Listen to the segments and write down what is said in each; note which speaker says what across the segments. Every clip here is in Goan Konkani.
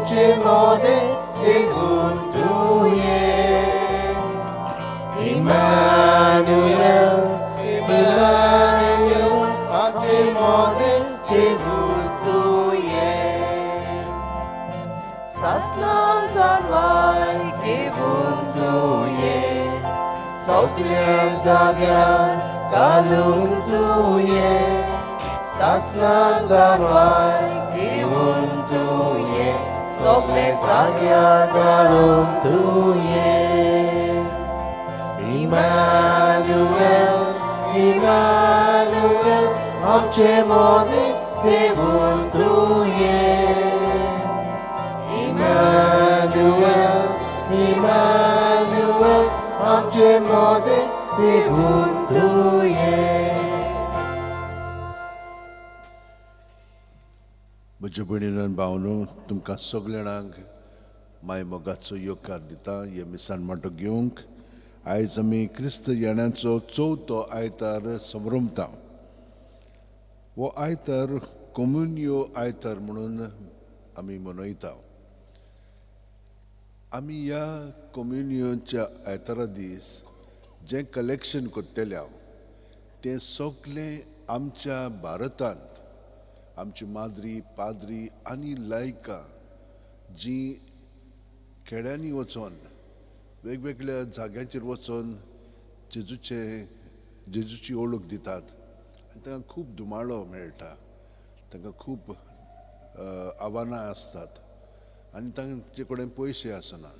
Speaker 1: आमचे मोदें देवून तुवें. इमानुएल, इमानुएल, आमचे मोदें देवून तुवें.
Speaker 2: सासणान जाणवाय घेवन तुवें,
Speaker 1: सगल्या जाग्यार घालूंक तुवें. सासणान जाणवाय
Speaker 2: घेवन तुवें, सगळे
Speaker 1: जाग्यार घालूंक तुवें. इमानुएल, इमानुएल, आमचे मोदें देवून तुवें. इमानुएल, इमानुएल, आमचे मोदें देवून तुवें.
Speaker 3: म्हज्या भयणीन आनी भावनो, तुमकां सगल्या जाणांक माय मोगाचो येवकार दिता हे मिसान माटो घेवंक. आयज आमी क्रिस्त येण्याचो चवथो आयतार समरमता. हो आयतार कोमुनियो आयतार म्हणून आमी मनयता. आमी ह्या कोमुनियोच्या आयतारा दीस जें कलेक्शन करतले हांव तें सगलें आमच्या भारतांत आमची माद्री पाद्री आनी लायकां जीं खेड्यांनी वचोन वेगवेगळ्या जाग्यांचेर वचोन जेजूची ओळख दितात आनी तांकां खूब धुमाळो मेळटा, तांकां खूब आव्हानां आसतात आनी तांचे कडेन पयशे आसनात,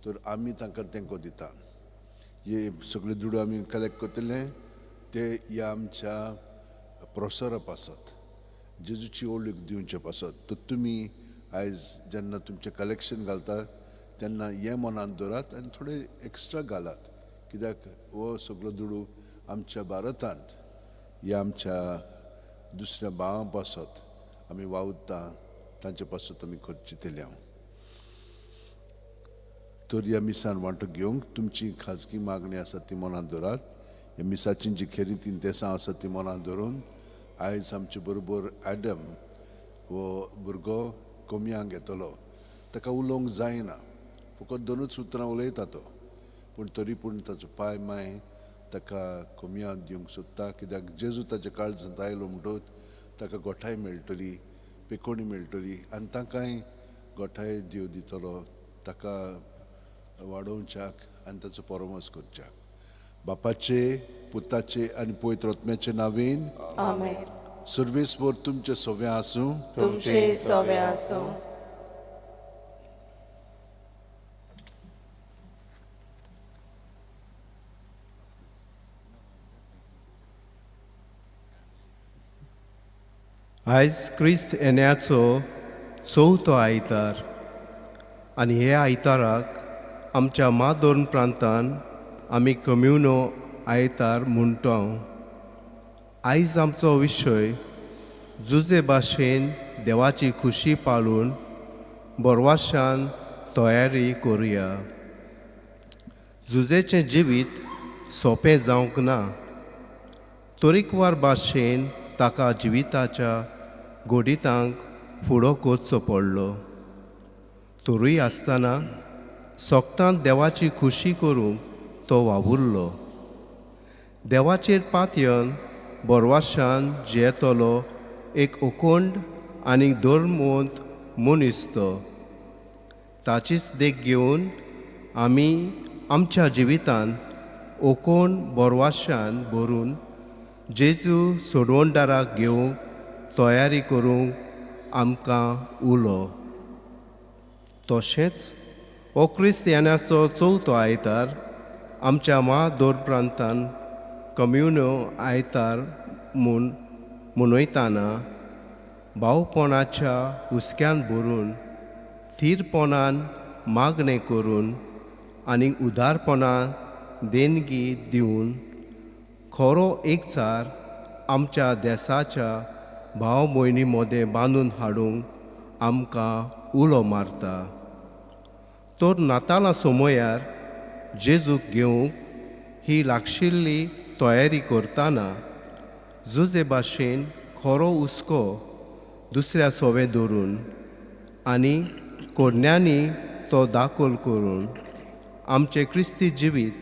Speaker 3: तर आमी तांकां तेंको दिता. हे सगळे दुडू आमी कलेक्ट करतले ते ह्या आमच्या प्रोसरा पासत, जेजूची ओळख दिवचे पासत. तर तुमी आयज जेन्ना तुमचें कलेक्शन घालता तेन्ना हें मनांत दवरात आनी थोडे एक्स्ट्रा घालात, कित्याक हो सगळो दुडू आमच्या भारतांत ह्या आमच्या दुसऱ्या भावां पासत आमी वावुरता, तांचे पासत आमी खर्चितले हांव. तर ह्या मिसान वांटो घेवंक तुमची खाजगी मागणी आसा ती मनांत दवरात. ह्या मिसाची जी खेरीत देसां आसा ती मनांत दवरून आयज आमचे बरोबर एडम हो भुरगो कोमयांक येतलो. ताका उलोवंक जायना, फकत दोनूच उतरां उलयता तो, पूण तरी पूण ताचो पाय माय ताका कोमयांत दिवंक सोदता, कित्याक जेजू ताच्या काळजांत आयलो म्हणटकच ताका गोठाय मेळटली, पेकोणी मेळटली आनी तांकांय गोठाय देव दितलो ताका वाडोवच्याक आनी ताचो परामर्श करच्याक. बापाचे, पुताचे आनी पवित्र आत्म्याचे नांवेन.
Speaker 2: आमेन.
Speaker 3: सर्वेस्पर तुमचे सोव्या आसूं.
Speaker 2: तुमचे सोवे आसूं.
Speaker 4: आयज क्रिस्त येण्याचो चवथो आयतार आनी हे आयताराक आमच्या मादोर्न प्रांतान आमी कम्युनो आयतार म्हणटा. आयज आमचो विशय जुजे भाशेन देवाची खुशी पाळून बोरवाशान तयारी करुया. जुजेचें जिवीत सोंपें जावंक ना, तरेकवार भाशेन ताका जिविताच्या गोडितांक फुडो करचो पडलो. तरूय आसतना सोगटांत देवाची खुशी करूंक तो वावुरलो. देवाचेर पातयन बोरवाशान जियेतलो एक उकोंड आनी धर्मवंत मनीस तो. ताचीच देख घेवन आमी आमच्या जिवितांत ओकोण बोरवाशान भरून जेजू सोडवणदाराक घेवंक तयारी करूंक आमकां उलो. तशेंच हो क्रिस्त्यानाचो चवथो आयतार आमच्या मा प्रांतान कम्युनो आयतार म्हूण मनयतना भावपणाच्या हुस्क्यान भरून थीरपणान मागणें करून आनी उदारपणान देणगी दिवन खरो एकचार आमच्या देसाच्या भाव भयणी मदें बांदून हाडूंक आमकां उलो मारता. तर नातालां समयार जेजूक घेवंक ही लागशिल्ली तयारी करतना जुजे भाशेन खरो हुस्को दुसऱ्या सोवे धरून आनी कोरण्यांनी तो दाखल करून आमचें क्रिस्ती जिवीत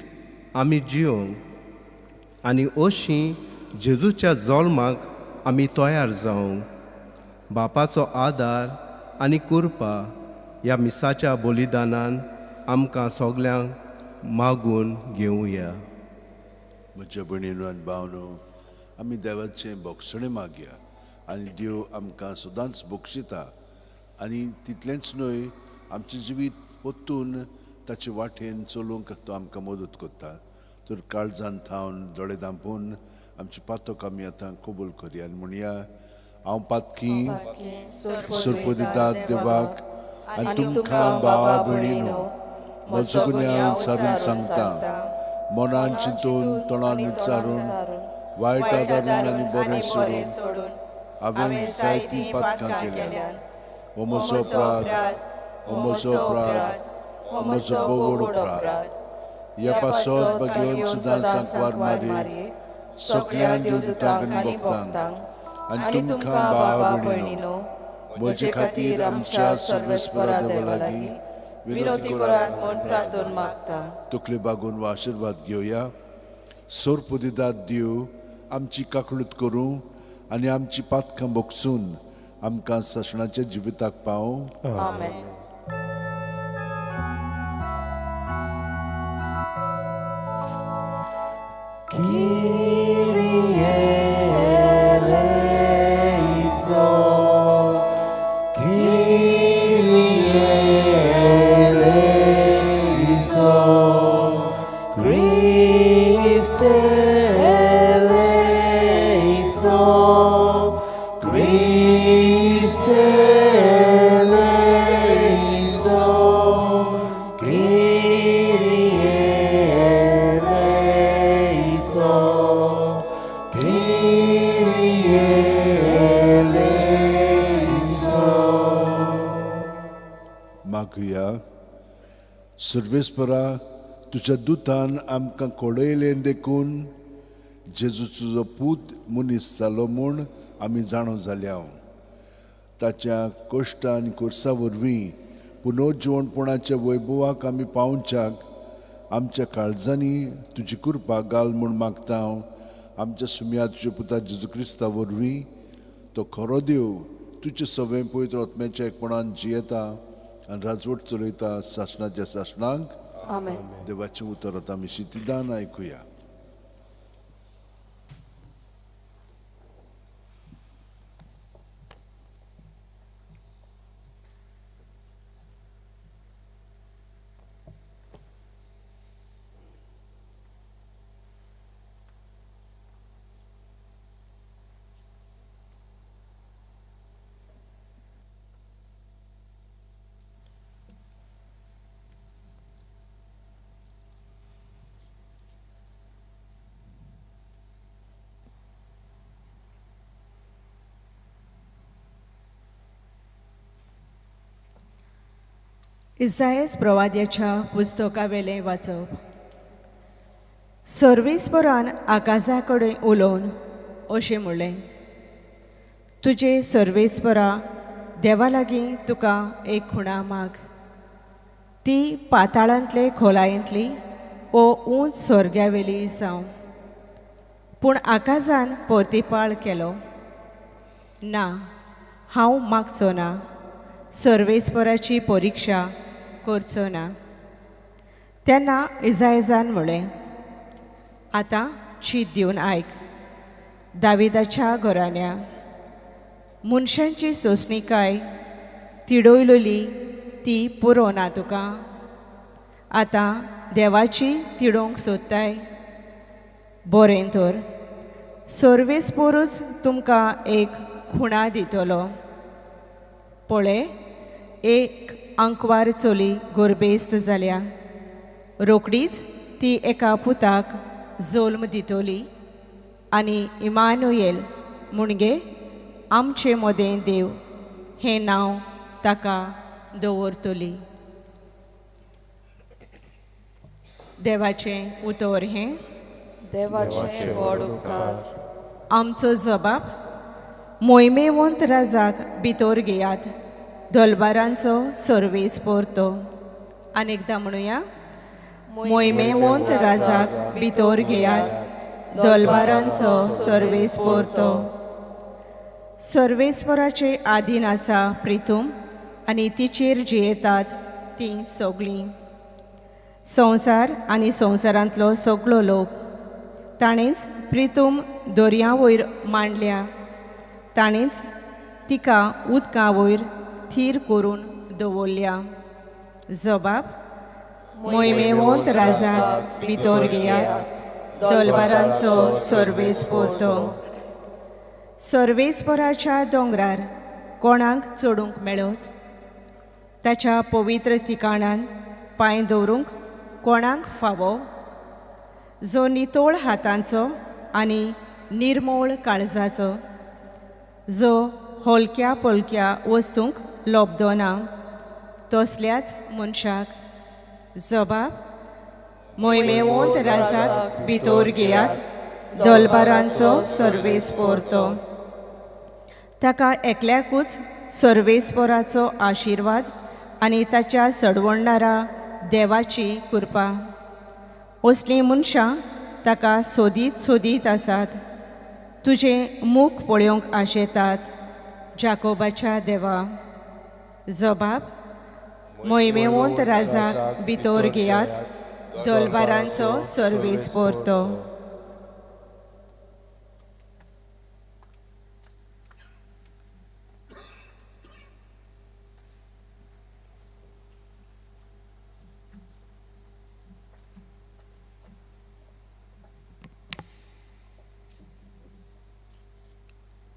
Speaker 4: आमी जियोंक आनी अशी जेजूच्या जल्माक आमी तयार जावंक बापाचो आदार आनी कृपा ह्या मिसाच्या बलिदानान आमकां सगल्यांक मागून घेवया.
Speaker 3: म्हज्या भयणीनो आनी भावनो, आमी देवाचें बोगसणें मागया आनी देव आमकां सदांच बक्षिता आनी तितलेंच न्हय, आमचें जिवीत परतून ताचे वाटेन चलोवंक तो आमकां मदत करता. तर काळजान थावन दोळे धांपून आमचे पातक आमी आतां कबूल करया आनी म्हणया, हांव पातकी सुरपदितात देवाक आनी तुमकां भावा भयणीनो म्हजो गुन्यांव विचारून सांगता. मनान चिंतून, तोंडान विचारून, वायट आदारून आनी बरें सोडून हांवें जायतीं पातकां केल्यात. हो म्हजो अपराध, हो म्हजो अपराध, हो म्हजो बोवड अपराध. ह्या पासत बगेवन सुद्दां सांकवार मारी सगळ्यां देवदूतांक आनी भक्तांक आनी तुमकां भावा भयणीनो म्हजे खातीर आमच्या सर्वेस्परा देवा लागीं विनवती करात म्हूण प्रार्थना मागता. तकले बागून वा आशिर्वाद घेवया. सोरपुदिदात देव आमची काकळूत करूं आनी आमची पातकां बोगसून आमकां सासणाच्या जिविताक पावूं.
Speaker 2: आमेन.
Speaker 1: Kyrie eleison, Kyrie eleison, Christe eleison, Christe eleison, Kyrie eleison, Kyrie eleison.
Speaker 3: मागुया. सर्वेस्परा, तुज्या दुतान आमकां कळयलें देखून जेजू तुजो पूत मनीस जालो म्हूण आमी जाणो जाल्या. ताच्या कश्ट आनी कोर्सा वरवीं पुनर्जिवणपणाच्या वैभवाक आमी पावच्याक आमच्या काळजांनी तुजी कृपा घाल म्हूण मागता हांव. आमच्या सुम्या तुज्या पुता जेजू क्रिस्ता वरवीं तो खरो देव तुजे सवें पवित्र आत्म्याच्या एकपणान जियेता आनी राजवट चलयता सासणाच्या सासणांक.
Speaker 2: आमेन.
Speaker 3: देवाचें उतर आतां आमी शितिदान आयकुया.
Speaker 5: इसायस प्रवाद्याच्या पुस्तकावेलें वाचप. सर्वेस्परान आकाशा कडेन उलोवन अशें म्हणलें, तुजे सर्वेस्परा देवा लागीं तुका एक खुणा माग, ती पाताळांतले खोलायेंतली ओ उंच स्वर्गावेली जावं. पूण आकाशान परतिपाळ केलो, ना, हांव मागचो ना, सर्वेस्पराची परिक्षा करचो ना. तेन्ना इजायजान म्हणलें, आतां चीत दिवन आयक, दाविदाच्या घराण्या मनशांची सोंसणीकाय तिडयलोली ती पुरो ना तुका, आतां देवाची तिडोवंक सोदताय. बरें तर सर्वेस्पोरूच तुमकां एक खुणा दितलो. पळय, एक आंकवार चली गोरबेस्त जाल्या, रोकडीच ती एका पुताक जल्म दितली आनी इमानुएल म्हणजे आमचे मदें देव हें नांव ताका दवरतली. देवाचें उतर हें.
Speaker 2: देवाचें व्हड उपकार.
Speaker 5: आमचो जबाब, मोहिमेवंत राजाक भितर घेयात, दोलबारांचो सर्वेस्पोर तो. आनी एकदां म्हणुया, मोहिमेवंत राजाक भितर घेयात, दोलबारांचो सर्वेस्पोर तो. सर्वेस्पोराचे आदीन आसा प्रितूम आनी तिचेर जियेतात तीं सगळीं. संवसार आनी संवसारांतलो सगळो लोक ताणेंच प्रितूम दर्या वयर मांडल्या, ताणेंच तिका उदका वयर थीर करून दवरल्या. जबाब, मोहिमेवंत राजाक भितर घेयात, दलबारांचो सर्वेस्पोर तो. सर्वेस्पोराच्या दोंगरार कोणाक चडूंक मेळत? ताच्या पवित्र ठिकाणान पांय दवरूंक कोणाक फावो? जो नितोळ हातांचो आनी निर्मोळ काळजाचो, जो हलक्या पलक्या वस्तूंक लोबदोना, तसल्याच मनशाक. जबाब, मोहिमेवंत राजाक भितर घेयात, दलबारांचो सर्वेस्पोर तो. ताका एकल्याकूच सर्वेस्पोराचो आशिर्वाद आनी ताच्या सडवणणारा देवाची कृपा. असलीं मनशां ताका सोदीत सोदीत आसात, तुजें मुख पळोवंक आशेतात, जाकोबाच्या देवा. जबाब, मोहिमेवंत राजाक भितर घेयात, दलबारांचो सर्वेस्पोर तो.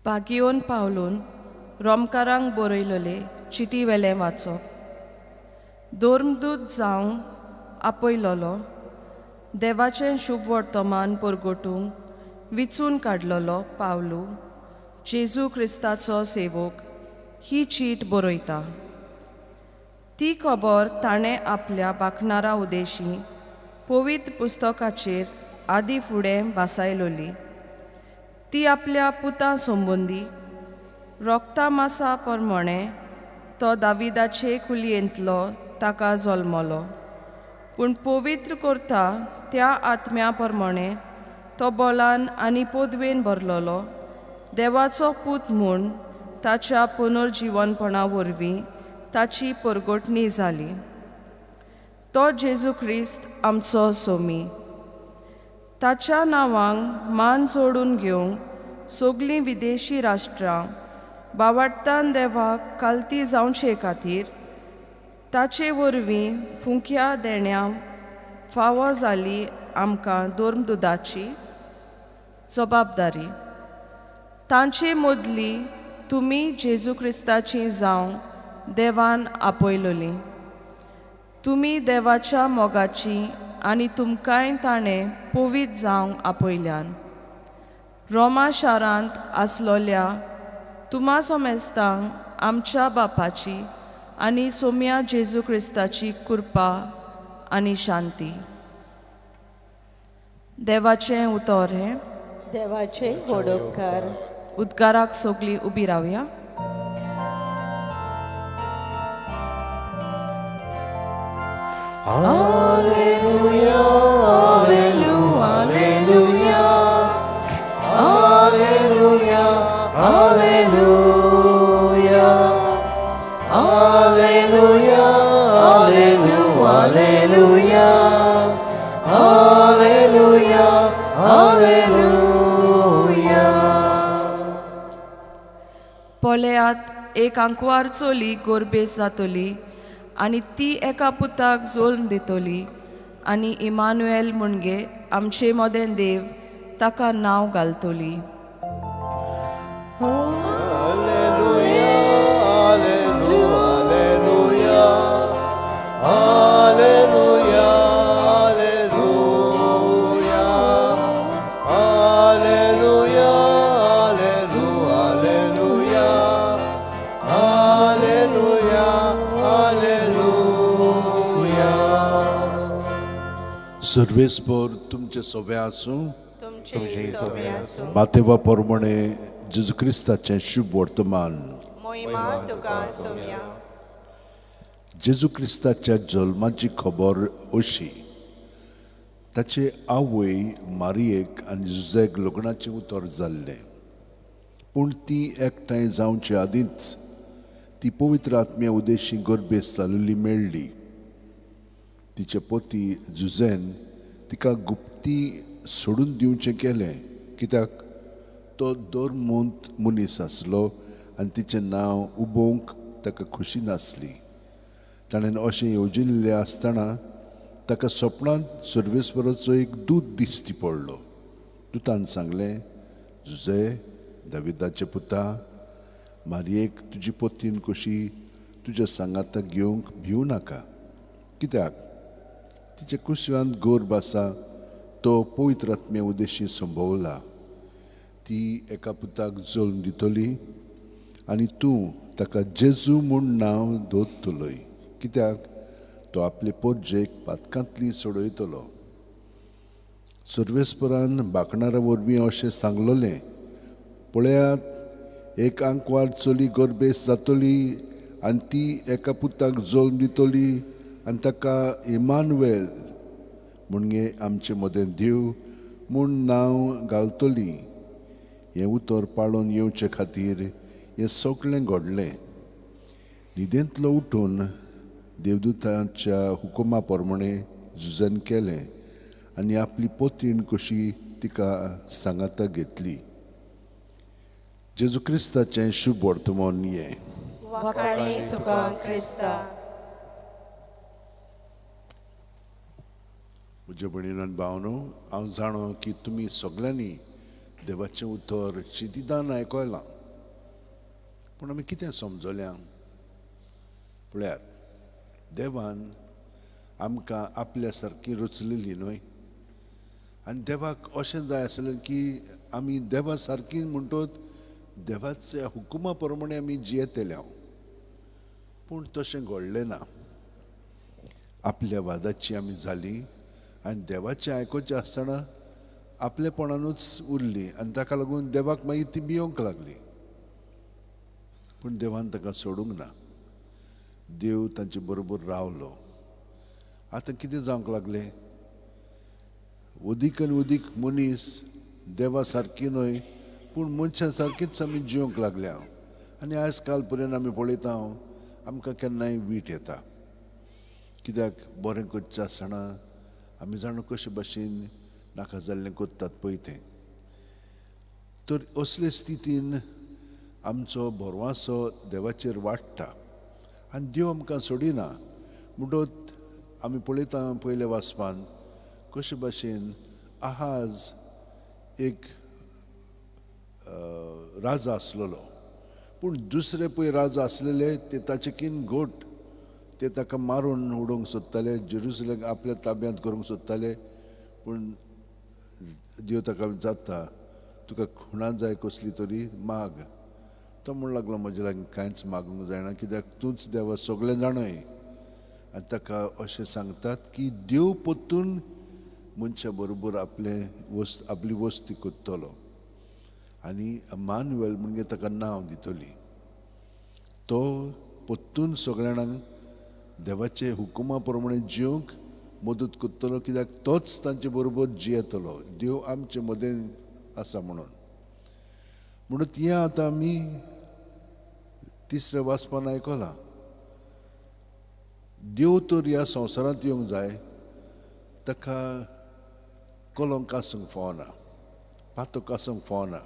Speaker 2: पागियोन पावलून रोमकारांक बरयलोले चिटी वेलें वाचप. धर्मदूत जावंक आपयलोलो, देवाचें शुभ वर्तमान परगटूंक विचून काडलोलो पावलू, जेजू क्रिस्ताचो सेवक, ही चीट बरयता. ती खबर ताणें आपल्या बाकणारा उदेशी पवित्र पुस्तकाचेर आदी फुडें भासायलोली. ती आपल्या पुतां संबंदी रोगता मासा प्रमाणे तो दाविदाचे कुलयेंतलो ताका जल्मलो, पूण पवित्र करता त्या आत्म्या प्रमाणे तो बोलान आनी पदवेन भरलोलो देवाचो पूत म्हूण ताच्या पुनर्जिवनपणा वरवीं ताची परगटणी जाली. तो जेजू क्रिस्त आमचो सोमी. ताच्या नांवांक मान जोडून घेवंक सगळीं विदेशी राष्ट्रां बावाडटान देवाक कालती जावचे खातीर ताचे वरवीं फुंक्या देण्या फावो जाली आमकां धर्मदुदाची जबाबदारी. तांचे मदली तुमी जेजू क्रिस्ताची जावंक देवान आपयलोली. तुमी देवाच्या मोगाची आनी तुमकांय ताणें पवित्र जावंक आपयल्यान. रोमा शारांत आसलोल्या तुमा सोमेस्तांक आमच्या बापाची आनी सोम्या जेजू क्रिस्ताची कृपा आनी शांती. देवाचें उतर हें.
Speaker 5: देवाचे व्हड उपकार.
Speaker 2: उद्गाराक सगळीं उबी रावया.
Speaker 1: Alleluia, alleluia, alleluia, alleluia, alleluia, alleluia, alleluia, alleluia.
Speaker 2: पळयात, एक आंकवार चली गोरबेस जातली आनी ती एका पुताक जोल्म दितली आनी इमानुएल मुणगे आमचे मदें देव ताका नांव घालतली.
Speaker 1: Alleluia, alleluia, alleluia, alleluia, alleluia, alleluia, alleluia.
Speaker 3: सर्वेस्पर तुमचे सवे आसूं.
Speaker 5: तुमचे सवे आसूं.
Speaker 3: मातेवा प्रमाणे जेजू क्रिस्ताचें शुभ वर्तमान.
Speaker 5: मोहिमा तुका सोम्या.
Speaker 3: जेजू क्रिस्ताच्या जल्माची खबर अशी. ताचे आवय मारियेक आनी जुझेक लग्नाचें उतर जाल्लें, पूण ती एकठांय जावचे आदींच ती पवित्र आत्म्या उदेशी गर्भेस जाल्ली मेळ्ळी. तिचे पती जुझेन तिका गुप्ती सोडून दिवचें केलें, कित्याक तो धर्मवंत मनीस आसलो आनी तिचें नांव उबोवंक ताका खुशी नासली. ताणें अशें येवजिल्लें आसतना ताका सपनांत सर्वेस्पराचो एक दूत दिश्टी पडलो. दुतान सांगलें, जुझे, दाविदाचे पुता, मारयेक तुजी पतीन कशी तुज्या सांगाताक घेवंक भिवू नाका, कित्याक तिच्या कुसव्यांत गर्भ आसा तो पवित्र आत्म्या उदेशी संभवला. ती एका पुताक जल्म दितली आनी तूं ताका जेजू म्हूण नांव दवरतलोय, कित्याक तो आपले पोरजेक पातकांतली सोडयतलो. सर्वेस्परान बाकणारा वरवीं अशें सांगलोलें, पळयात, एक आंकवार चली गर्भेस जातली आनी ती एका पुताक जल्म दितली आनी ताका इमानुएल म्हणजे आमचे मदें देव म्हूण नांव घालतली. हें उतर पाळून येवचे खातीर हें सगळें घडलें. न्हिदेंतलो उठून देवदूताच्या हुकुमा प्रमाणे झुजन केलें आनी आपली पोतीण कशी तिका सांगाता घेतली. जेजू क्रिस्ताचें शुभ वर्तमान हें.
Speaker 5: वाखाणणी तुका क्रिस्ता.
Speaker 3: म्हज्या भयणीन आनी भावनो, हांव जाणो की तुमी सगल्यांनी देवाचें उतर शिदिदान आयकलां, पूण आमी कितें समजल्या? पळयात, देवान आमकां आपल्या सारकी रचलेली न्हय, आनी देवाक अशें जाय आसलें की आमी देवा सारकी म्हणटोच देवाच्या हुकुमा प्रमाणे आमी जियेतले हांव. पूण तशें घडलें ना. आपल्या वादाची आमी जाली आनी देवाचें आयकुचें आसतना आपलेपणानूच उरली आनी ताका लागून देवाक मागीर ती भियोंक लागली. पूण देवान ताका सोडूंक ना. देव तांचे बरोबर रावलो. आतां कितें जावंक लागलें? उदीक आनी उदीक मनीस देवा सारकी न्हय, पूण मनशां सारकीच आमी जिवंक लागल्या. आनी आयज काल पर्यंत आमी पळयता आमकां केन्नाय वीट येता, कित्याक बरें करचें आसतना आमी जाणा कशे भाशेन नाका जाल्लें करतात पळय तें. तर असले स्थितीन आमचो भरवासो देवाचेर वाडटा आनी देव आमकां सोडिना. म्हणटच आमी पळयता पयल्या वाचपान कशे भाशेन आहाज एक राजा आसलेलो, पूण दुसरे पळय राजा आसलेले ते ताचे कीन घोट, ते ताका मारून उडोवंक सोदताले, जेरुसलेम आपल्या ताब्यांत करूंक सोदताले. पूण देव ताका जाता, तुका खुणा जाय कसली तरी माग. तो म्हूण लागलो, म्हजे लागीं कांयच मागूंक जायना, कित्याक तूंच देवा सगळें जाणय. आनी ताका अशें सांगतात की देव परतून मनशा बरोबर आपलें वस्त आपली वस्ती करतलो आनी इमानुएल म्हणजे ताका नांव दितली. तो परतून सगळ्यांक देवाचे हुकुमा प्रमाणे जिवंक मदत करतलो, कित्याक तोच तांचे बरोबर जियेतलो. देव आमचे मदें आसा म्हणून. म्हणून हें आतां आमी तिसऱ्या वाचपान आयकलां. देव तर ह्या संवसारांत येवंक जाय, ताका कलंक आसूंक फावना, पातक आसूंक फावना.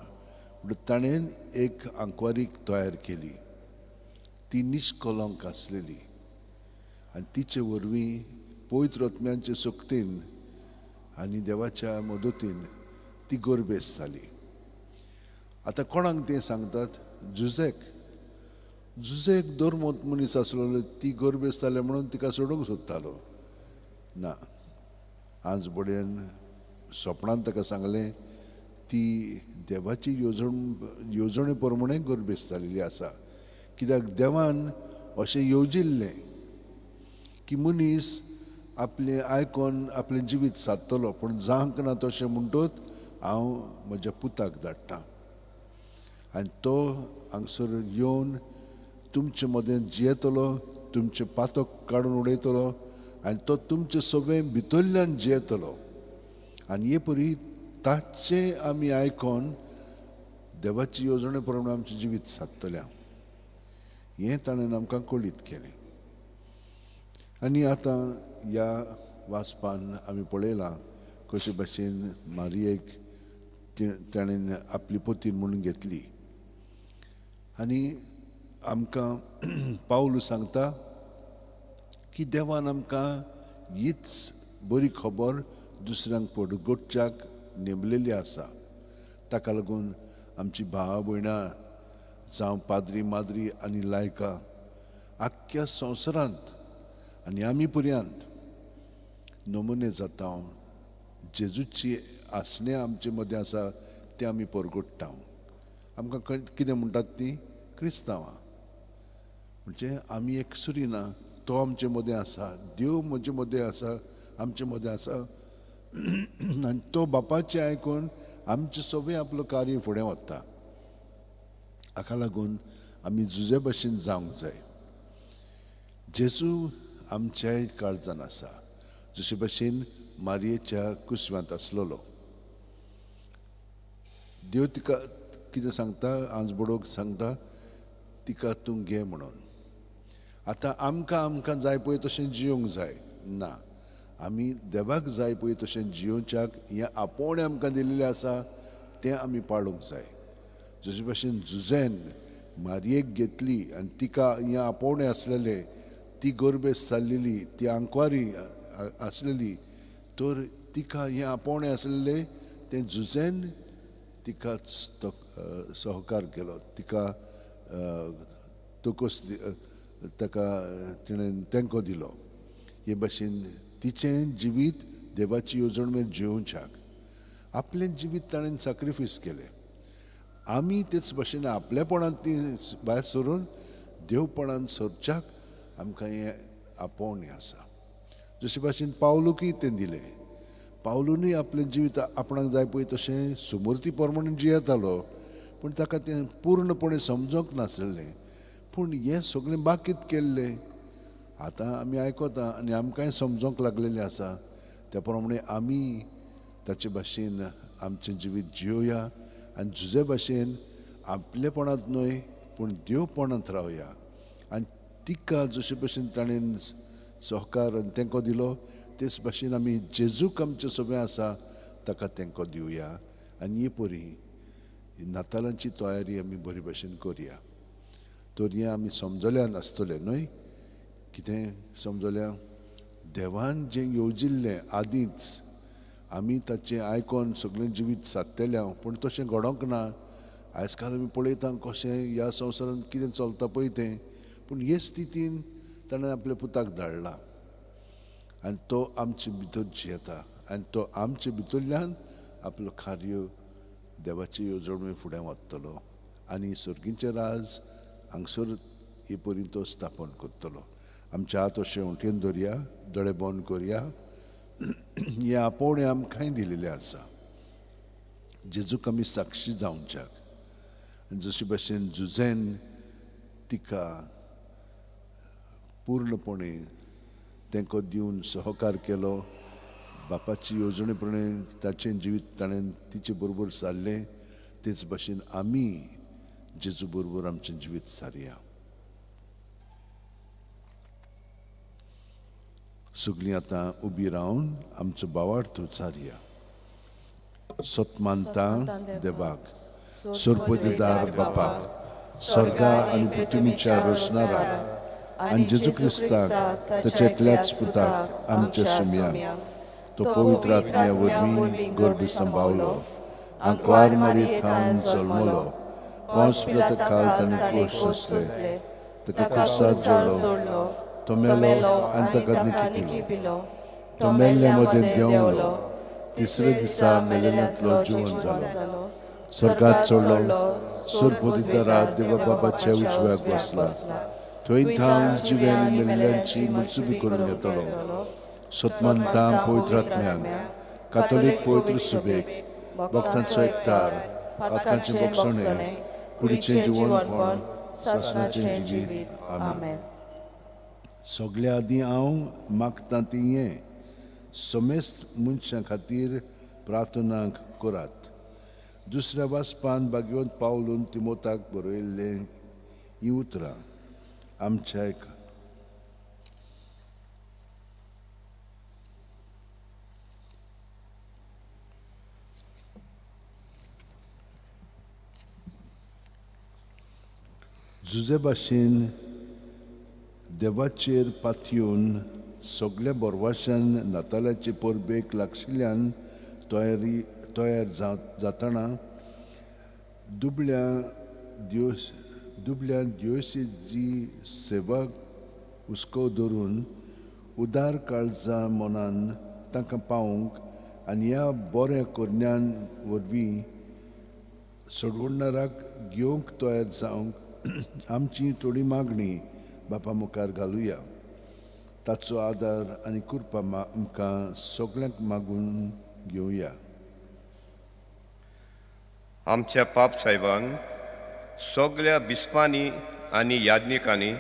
Speaker 3: म्हणून ताणें एक आंकवारीक तयार केली, ती निष्कलंक आसलेली आनी तिचे वरवीं पवित्र आत्म्यांचे शक्तीन आनी देवाच्या मदतीन ती गर्भेस्त जाली. आतां कोणाक तें सांगतात? जुझेक. जुझेक धर्मवंत मनीस आसलेलो, ती गर्भेस्त जाल्या म्हणून तिका सोडूंक सोदतालो. ना, आज बडेन सपनान ताका सांगलें ती देवाची येवजणे प्रमाणे गर्भेस्त जालेली आसा, कित्याक देवान अशें येवजिल्लें की मनीस आपलें आयकोन आपलें जिवीत सादतलो, पूण जावंक ना तशें म्हणटोच हांव म्हज्या पुताक धाडटा आनी तो हांगसर येवन तुमचे मदें जियेतलो, तुमचें पातक काडून उडयतलो आनी तो तुमचें सगळें भितरल्यान जियेतलो. आनी हे परी ताचें आमी आयकोन देवाची येवजणे प्रमाणे आमचें जिवीत सादतलें. हें ताणें आमकां कळीत केलें. आनी आतां ह्या वाचपान आमी पळयलां कशे भाशेन मारियेक ताणें आपली पोतीन म्हणून घेतली. आनी आमकां पावलू सांगता की देवान आमकां हीच बरी खबर दुसऱ्यांक पडगोटच्याक नेमलेली आसा. ताका लागून आमची भावा भयणां जावं पाद्री माद्री आनी लायकां आख्ख्या संवसारांत आनी आमी पर्यंत नमुने जाता. जेजूची आसणें आमचे मदें आसा तें आमी परगोट्टा. आमकां कितें म्हणटात ती क्रिस्तांवां, म्हणजे आमी एकसुरी ना, तो आमचे मदें आसा, देव म्हजे मदें आसा, आमचे मदें आसा. आनी तो बापाचें आयकून आमचें सगळें आपलो कार्य फुडें वता. हाका लागून आमी जुजे भशेन जावंक जाय. जेजू आमच्याय काळजान आसा, जशे भशेन मारयेच्या कुसव्यांत आसलेलो. देव तिका कितें सांगता, आंज बडोवंक सांगता, तिका तूं घे म्हणून. आतां आमकां आमकां जाय पळय तशें जियोंक जाय ना, आमी देवाक जाय पळय तशें जियोवच्याक हें आपोवणें आमकां दिल्लें आसा तें आमी पाळूंक जाय. जशे भशेन जुझेन मारयेक घेतली आनी तिका हें आपोवणें आसलेलें, ती गोरबेस जाल्लेली, ती आंकवारी आसलेली, तर तिका हें आपोवणें आसलेलें तें जुझेन तिका सहकार केलो, तिका तोकोस ताका तिणें तेंको दिलो. हे भाशेन तिचें जिवीत देवाची येवजण मेरेन जियोवच्याक आपलें जिवीत ताणें सॅक्रिफायस केलें. आमी तेच भाशेन आपलेपणांत ती भायर सरून देवपणान सरच्याक आमकां हें आपोवणें आसा. जशे भाशेन पावलूकय तें दिलें. पावलूनय आपलें जिवीत आपणाक जाय पळय तशें सुमूर्ती प्रमाणे जियेतालो, पूण ताका तें पूर्णपणे समजोंक नासलें. पूण हें सगळें बाकीत केल्लें आतां आमी आयकता आनी आमकांय समजोंक लागलेलें आसा. त्या प्रमाणे आमी ताचे भाशेन आमचें जिवीत जियोया आनी जुजे भाशेन आपलेपणांत न्हय पूण देवपणांत रावया. आनी तिका जशे भशेन ताणें सहकार आनी तेंको दिलो तेच भाशेन आमी जेजूक आमचें सगळें आसा ताका तेंको दिवया. आनी ही परी नातालांची तयारी आमी बरे भशेन करया. तर हें आमी समजल्या नासतलें न्हय, कितें समजल्या, देवान जें येवजिल्लें आदींच आमी ताचें आयकोन सगळें जिवीत सादतलें हांव, पूण तशें घडोंक ना. आयज काल आमी पळयता कशें ह्या संवसारांत कितें चलता पळय तें, पूण हे स्थितीन ताणें आपल्या पुताक धाडला आनी तो आमचे भितर जियेता आनी तो आमचे भितरल्यान आपलो कार्य देवाची येवजण फुडें वतलो आनी सर्गीचें राज हांगसर हे परी तो स्थापन करतलो. आमच्या हात अशें उठेन दवरया, दोळे बंद करया. हें आपोवणें आमकांय दिलेलें आसा जेजूक आमी साक्षी जावच्याक. आनी जशे भशेन जुझेन तिका पूर्णपणे तेंको दिवन सहकार केलो, बापाची येवजणे प्रमाणे ताचें जिवीत ताणें तिचे बरोबर सारलें, तेच भाशेन आमी जेजू बरोबर आमचें जिवीत सारया. सगळीं आतां उबी रावन आमचो भावार्थ उचारया. सतमानता देवाक, सरपतीदार बापाक, स्वर्गा आनी पृथ्वीच्या रचणाराक आनी जेजू क्रिस्ताक ताच्या एकल्याच पुताक आमच्या सुमयाक, तो पवित्र आत्म्या वरवीं गर्भ सांबावलो, आंकवार मारी थावन जल्मलो, पोंस पिलाता खाल ताणें कोश सोंसले, ताका खुर्सार जोडलो, तो मेलो आनी ताका निकी पिलो, तो मेल्ल्या मदें देंवलो, तिसरे दिसा मेलेल्यांतलो जिवन जालो, स्वर्गात चडलो, सरपतीदारा देवा बाबाच्या उजव्याक बसला, थंय थावन जिवे आनी मेल्ल्यांची मुजबी करून येतलो. सतमानता पवित्र आत्म्याक, कातोलीक पवित्र सुबेक, भक्तांचो एकतार, पातकांचें बोगसणें, कुडीचें जिवनपण, सासणाचें जिवीत. आमेन. सगल्या आदीं हांव मागता ती हें, समेस्त मनशां खातीर प्रार्थना करात. दुसऱ्या वाचपान भाग्यवंत पावलून तिमोताक बरयल्लें हीं उतरां आमच्या एक जुजे भाशेन देवाचेर पातयेवन सगल्या बोरवाशान नातालाचे परबेक लागशिल्ल्यान तयार जातना दुबळ्या दिवसीची सेवा हुस्को धरून उदार काळजा मनान तांकां पावोवंक आनी ह्या बऱ्या करण्यान वरवीं सोडवणाराक घेवंक तयार जावंक आमची थोडी मागणी बापा मुखार घालुया. ताचो आदार आनी कृपा आमकां सगल्यांक मागून घेवया.
Speaker 6: आमच्या पाप साहेबान सगल्या बिस्पांनी आनी याज्ञिकांनी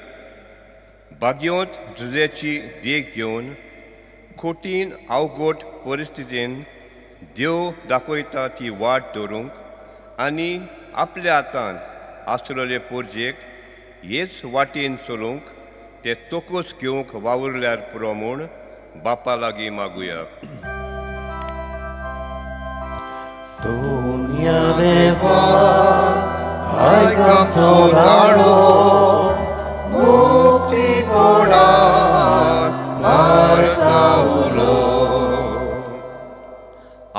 Speaker 6: भाग्यवंत जुजेची देख घेवन कठीण अवघड परिस्थितीन देव दाखयता ती वाट दवरूंक आनी आपल्या हातान आसलेले पोरजेक हेच वाटेन चलोवंक ते तोकोस घेवंक वावुरल्यार पुरो म्हूण बापा लागीं मागुया.
Speaker 1: दुनिया देवा आयक आमचो ताळो, मुक्तीपणान मारता उलो.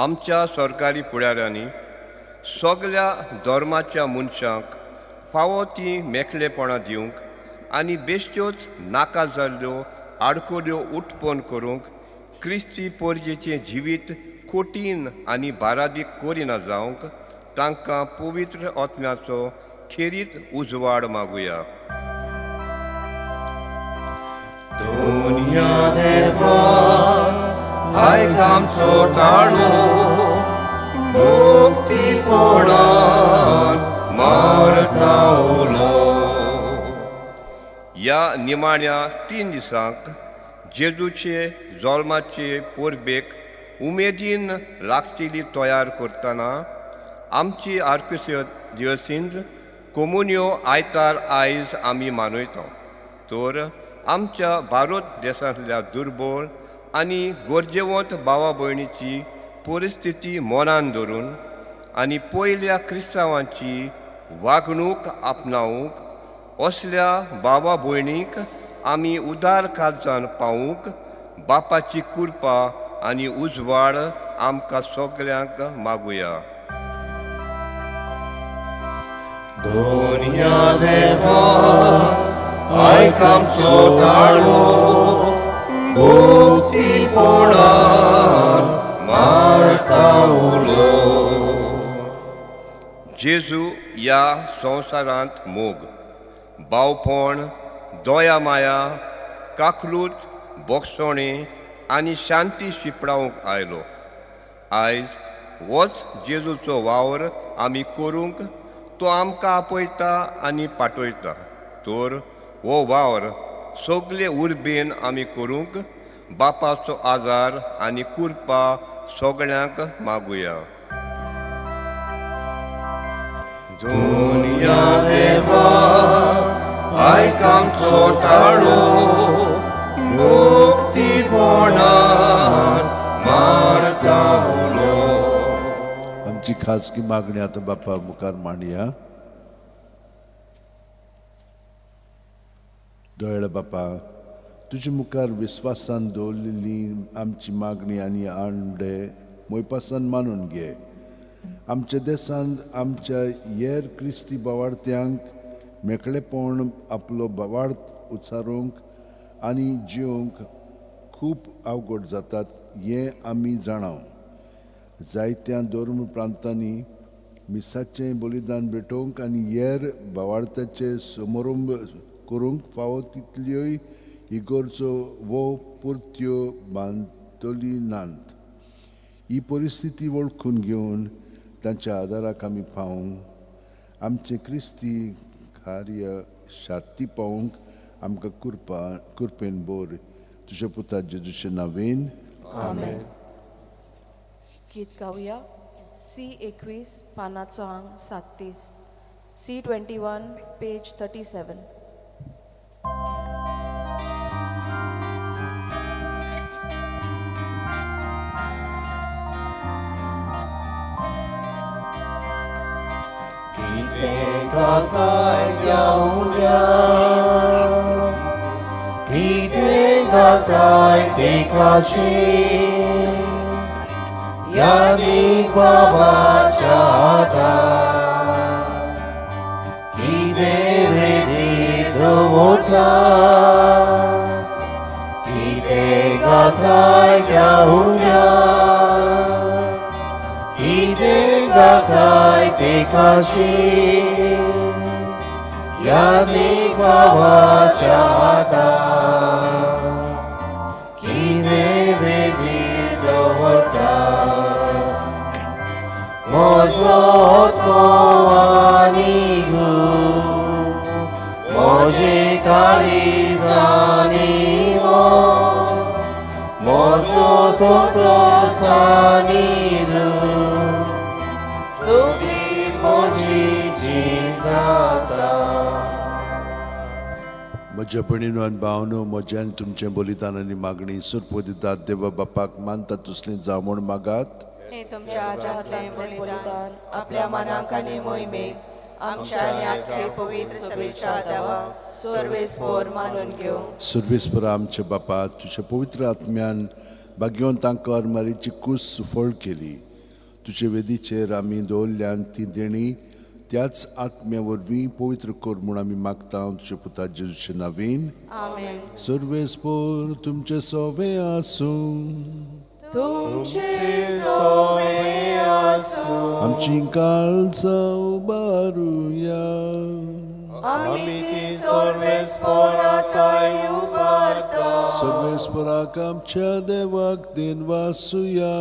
Speaker 6: आमच्या सरकारी फुडाऱ्यांनी सगल्या धर्माच्या मनशांक फावो ती मेकळेपणां दिवंक आनी बेश्ट्योच नाका जाल्ल्यो आडखळ्यो उत्पन्न करूंक क्रिस्ती पोरजेचें जिवीत कठीण आनी बारादीक करिना जावंक तांकां पवित्र आत्म्याचो खेरीत उजवाड मागुया.
Speaker 1: दुनिया देवा आयक आमचो ताळो, मुक्तीपणान मारता उलो.
Speaker 6: ह्या निमाण्या 3 दिसांक जेजूचे जल्माचे परबेक उमेदीन लागचेली तयार करतना आमची आर्किदिवसींत कोमुन्यो आयतार आयज आमी मानयता. तर आमच्या भारत देशांतल्या दुर्बळ आनी गरजेवंत भावा भयणीची परिस्थिती मनान धरून आनी पयल्या क्रिस्तांवांची वागणूक आपणावंक असल्या भावा भयणीक आमी उदार काळजान पावूंक बापाची कृपा आनी उजवाड आमकां सगल्यांक मागुया.
Speaker 1: दुनिया देवा आयक आमचो ताळो, मुक्तीपणान मारता उलो.
Speaker 6: जेजू ह्या संवसारांत मोग, भावपण, दया माया, काकलूत, बोगसोणें आनी शांती शिंपडावंक आयलो. आयज होच जेजूचो वावर आमी करूंक तो आमकां आपयता आनी पाठयता. तर हो वावर सगले उर्बेन आमी करूंक बापाचो आदार आनी कृपा सगळ्यांक मागुया.
Speaker 1: दुनिया देवा आयक आमचो ताळो, मुक्तीपणान मारता उलो.
Speaker 3: आमची खाजगी मागणी आतां बापा मुखार मांडया. दयाळ बापा, तुजे मुखार विस्वासान दवरलेली आमची मागणी आनी आंडे मोयपासान मानून घे. आमच्या देशांत आमच्या हेर क्रिस्ती बावार्थ्यांक मेकळेपण आपलो बावार्थ उच्चारूंक आनी जिवंक खूब अवघड जातात हें आमी जाणाव. जायत्या धर्म प्रांतांनी मिसाचें बलिदान भेटोवंक आनी हेर बावार्थाचे समारंभ करूंक फावो तितल्योय इगर्जो वो पुरत्यो बांदतली नात. ही परिस्थिती वळखून घेवन तांच्या आदाराक आमी पावूंक आमचें क्रिस्ती कार्य शांती पावोवंक आमकां कृपा कृपेन बोर तुज्या पुता जेजूचे नांवेन आमेन.
Speaker 2: गीत गावया सी 21 पानाचो आंग 37 C 21 page 37.
Speaker 1: कितें घालताय त्या उंड्यार, कितें घालताय तेकाची, यादीक बाबाच्या हातार, कितें वेदीर दवरता, कितें घालताय त्या उंड्यार, कितें घालताय तेकाशी, यादीक बाबाच्या हातार, कितें वेदीर दवरता. म्हजो आत्मो आनी गूण, म्हजें काळीज आनी मन, म्हजो संतोस आनी दूख, सगळी म्हजी जीण आतां.
Speaker 3: म्हज्या भयणीनो आनी भावनो, म्हजें आनी तुमचें बलिदान आनी मागणी सुरपोदितात देवा बापाक मानता तसली जावं म्हूण मागात.
Speaker 5: हे तुमच्या हातांतलें बलिदान आपल्या मनाक आनी मोहिमेक आमच्या आनी आख्खे पवित्र सभेच्या देवाक सर्वेस्पोर मानून घेवं.
Speaker 3: सर्वेस्परा आमच्या बापा, तुज्या पवित्र आत्म्यान भाग्यवंतांक मारीची कूस सुफळ केली. तुजे वेदीचेर आमी दवरल्यान ती देणी त्याच आत्म्या वरवीं पवित्र कर म्हूण आमी मागता तुज्या पुता जेजूचे नांवेन.
Speaker 5: आमेन.
Speaker 3: सर्वेस्पोर तुमचें सोवे आसूं.
Speaker 5: तुमचे सोवे आसूं.
Speaker 3: आमची काळजां उबारुया.
Speaker 5: आमी ती सर्वेस्पोराक उबारता.
Speaker 3: सर्वेस्पराक आमच्या देवाक देनवासुया.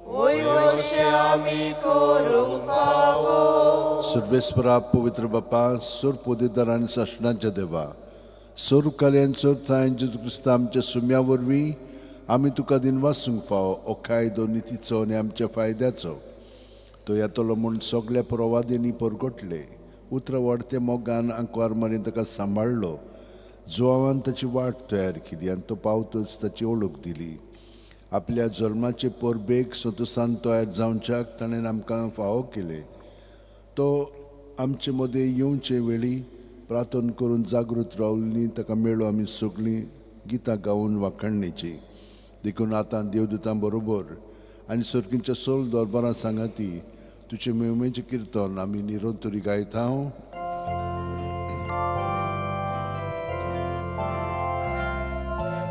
Speaker 5: वयवशे आमी करूंक फावो.
Speaker 3: सर्वेस्परा पवित्र बापा, सोर पोदेदार आनी सासणाच्या देवा, सोर काल्यान सोर थांय जेजू क्रिस्ता आमच्या सुम्या वरवीं आमी तुका दिनवासूंक फावो. हो कायदो नितीचो आनी आमच्या फायद्याचो. तो येतलो म्हूण सगल्या प्रवाद्यांनी परगटले. उतरां वाडते मोगान आंकवार मारीन ताका सांबाळ्ळो. जुवावान ताची वाट तयार केली आनी तो पावतच ताची वळख दिली. आपल्या जल्माचे परबेक संतोसान तयार जावच्याक ताणें आमकां फावो केलें. तो आमचे मदें येवचे वेळी प्रार्थना करून जागृत रावल्ली ताका मेळो आमी सगळीं गितां गावन वाखाणणेची. देखून आतां देवदूतां बरोबर आनी सर्गीच्या सोल दरबारां सांगाती तुजे मेवमेचें किर्तन आमी निरंतरी गायता.